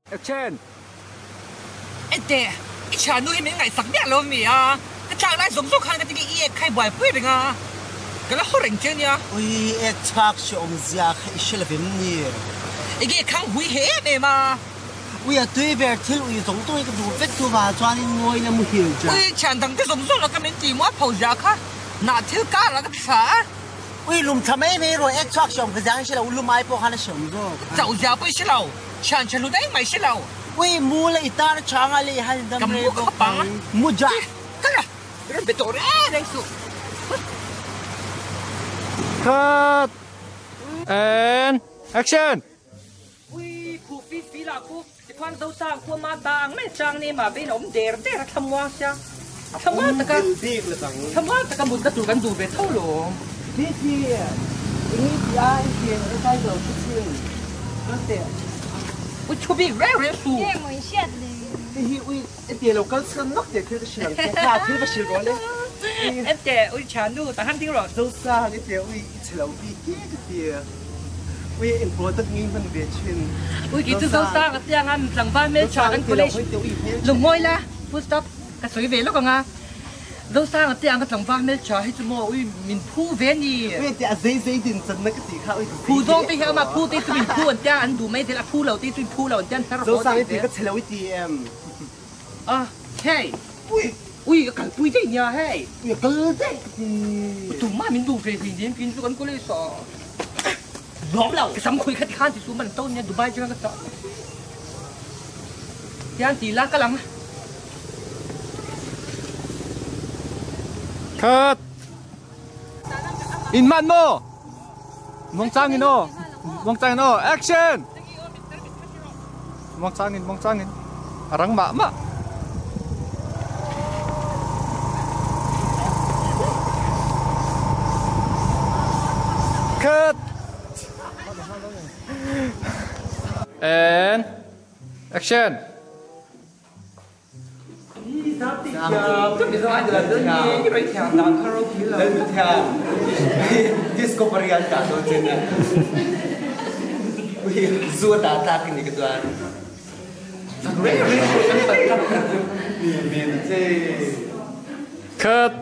Action! Enteh, i thiannu hi min ngaihsak miah lo ami a? Ka tlak lai zawng zawng khan ka tinge i ek kha i buaipui reng a, ka la haw reng che nia. Ui, ek chhak hre awmzia kha i hre lovem ni? Enge khang hui he em em a? Ui, a tui ber thil ui zawng zawng hi ka duh vek chu vang chuanin ngawin a muhil che. Ui, thian dangte zawng zawng laka min tih mual pho zia kha nah thil karah ka ti thla a. Ui, lum thla mai mai rawh, ek chhuak hre awm ka zia hi hre lo, lum ai pawh khan a hre awm zawk. Chauh zia pawh i hre lo. Thian tha hlut eng mai si lo. Ui mu la i tar chang a lei han dam rei bawk ang. Mu ja. Kal a rawn be tawh reng reng suh. Cut and action. Ui phu fi fi la khu tikhuan zo sang khu ama ta ang mai chang ni ma vein a awm der der a thlamuang sia thlamuang taka thlamuang taka mutna tur kan duh ve tho lo. Fifi eng i ti a i ti e kai lo chu chin ka teh. Ui thu bik reng reng su. Nge maw i hriat le. Hei hi ui e te lo kal chhan nak teh thil ka hrilh ang che kha thil va hrilh rawh le. Em teh ui tha nu tah han ding rawh. Zosang i te ui i chhe lo bik ke ka ti. Ui eng product nge i hman ve thin. Ui kei chu Zosang a tiang a tlangval hmeltha kan college lungngawi la full stop ka sawi ve lawk ang a. Zosanga te ang ka tlangval hmeltha hi chu maw ui min phu ve ni. Ui te a zei zei din chan na ka ti kha ui Phu zawng te hi ama phu te chu min phu an tia an duh mai zel a phu lo te chu in phu lo an tia an her haw Zosang i ti ka chhe lo i ti em. A hei Ui ui ka kal pui daih nia hei. Ui a kal daih ka ti. Tumah min duh ve hlei nen kin chu kan college ah. Lawm lo ka sam khui kha ti khan ti su man to nia Dubai changa ka chah. Tian ti la kal ang. Cut. In man maw? Muangchang in aw. Muangchang in aw. Action. Muangchang in, muangchang in. A rang mah mah. Cut. And action. Discovery an dah dawn che nia. Zu a dah tlak ni ka chuan. Cut.